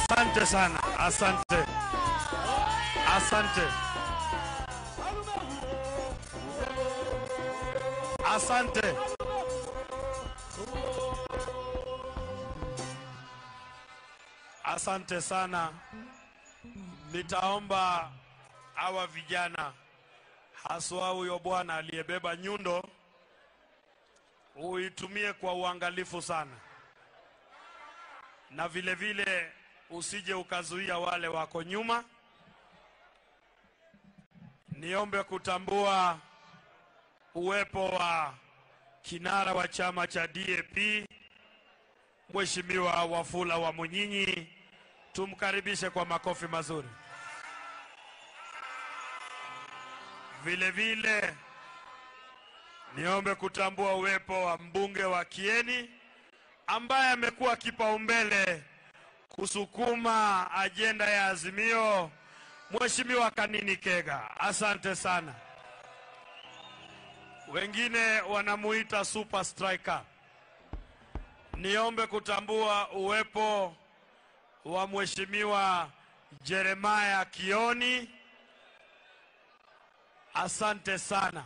Asante sana, asante. Asante. Asante. Asante sana. Nitaomba hawa vijana, haswa huyo bwana aliyebeba nyundo, uitumie kwa uangalifu sana. Na vile vile usije ukazuia wale wako nyuma. Niombe kutambua uwepo wa kinara wa chama cha DAP, Mheshimiwa Wafula wa Munyinyi. Tumkaribishe kwa makofi mazuri. Vile vile niombe kutambua uwepo wa mbunge wa Kieni ambaye amekuwa kipaumbele kusukuma ajenda ya Azimio, Mheshimiwa Kanini Kega. Asante sana. Wengine wanamuita super striker. Niombe kutambua uwepo wa Mheshimiwa Jeremiah Kioni. Asante sana.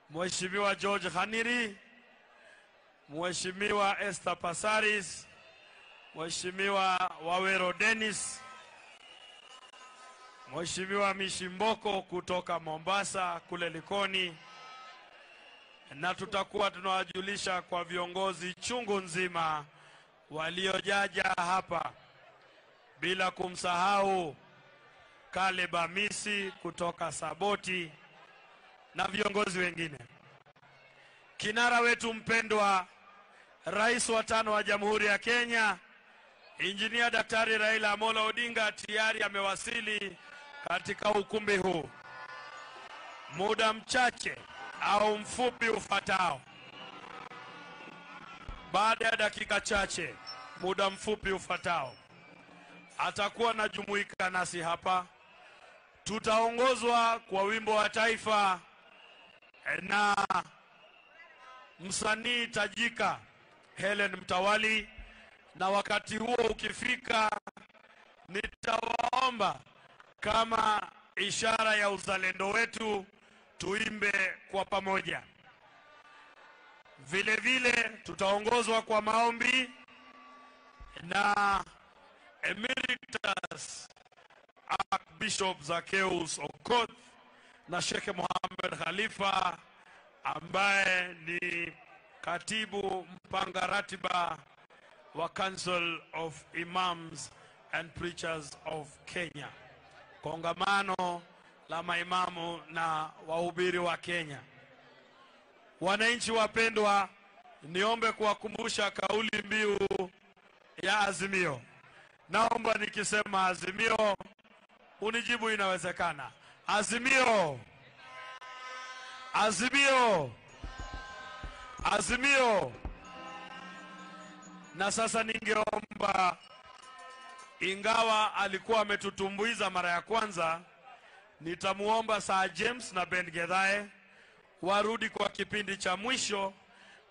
Mheshimiwa George Khaniri, Mheshimiwa Esther Passaris, Mheshimiwa Wawero Dennis, Mheshimiwa Mishimboko kutoka Mombasa kule Likoni, na tutakuwa tunawajulisha kwa viongozi chungu nzima waliojaja hapa, bila kumsahau Caleb Amisi kutoka Saboti na viongozi wengine. Kinara wetu mpendwa, Rais wa tano wa Jamhuri ya Kenya, Injinia Daktari Raila Amolo Odinga, tayari amewasili katika ukumbi huu. Muda mchache au mfupi ufuatao, baada ya dakika chache, muda mfupi ufuatao, atakuwa anajumuika nasi hapa. Tutaongozwa kwa wimbo wa taifa na msanii tajika Helen Mtawali, na wakati huo ukifika, nitawaomba kama ishara ya uzalendo wetu tuimbe kwa pamoja. Vile vile tutaongozwa kwa maombi na Emeritus Archbishop Zaccheus Okoth na Sheikh Mohammed Khalifa ambaye ni katibu mpanga ratiba wa Council of Imams and Preachers of Kenya, kongamano la maimamu na wahubiri wa Kenya. Wananchi wapendwa, niombe kuwakumbusha kauli mbiu ya Azimio. Naomba nikisema Azimio unijibu inawezekana. Azimio! Azimio! Azimio! Na sasa ningeomba, ingawa alikuwa ametutumbuiza mara ya kwanza, nitamuomba Sir James na Ben Gedhae warudi kwa kipindi cha mwisho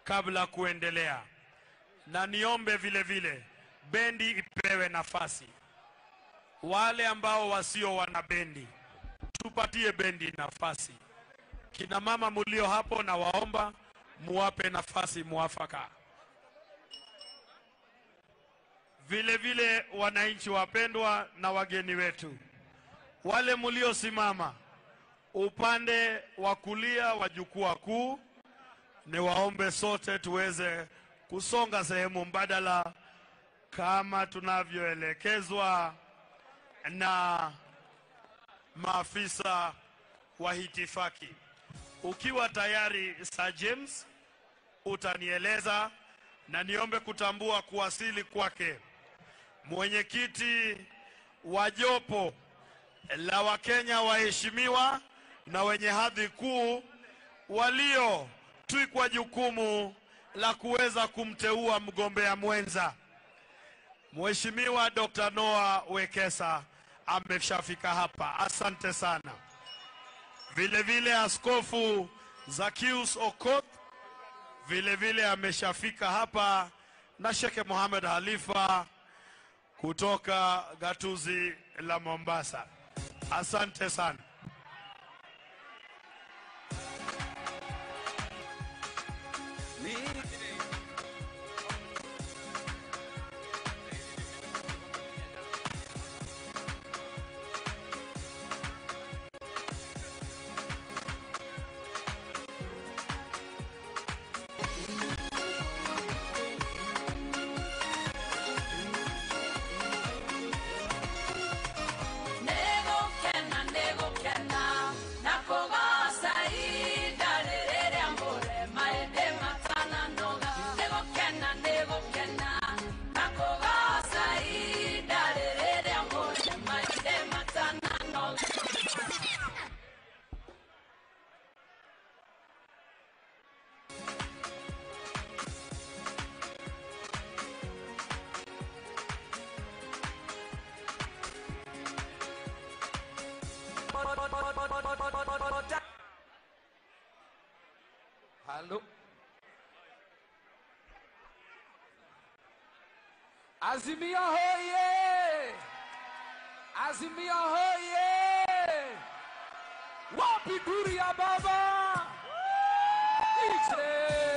kabla kuendelea. Na niombe vile vile bendi ipewe nafasi. Wale ambao wasio wana bendi, tupatie bendi nafasi. Kina mama mulio hapo na waomba muwape nafasi muafaka. Vile vile wananchi wapendwa na wageni wetu, wale mulio simama upande wa kulia wa jukwaa kuu, ni waombe sote tuweze kusonga sehemu mbadala kama tunavyoelekezwa na maafisa wa hitifaki. Ukiwa tayari Sir James utanieleza, na niombe kutambua kuwasili kwake mwenyekiti wa jopo la Wakenya waheshimiwa na wenye hadhi kuu walio twikwa jukumu la kuweza kumteua mgombea mwenza, Mheshimiwa Dr. Noah Wekesa ameshafika hapa. Asante sana. Vile vile Askofu Zaccheus Okoth vile vile ameshafika hapa, na Sheikh Mohammed Khalifa. kutoka gatuzi la Mombasa. Asante sana. Halo. Azimio hoye! Azimio hoye! Wapi duri ya baba? Iche!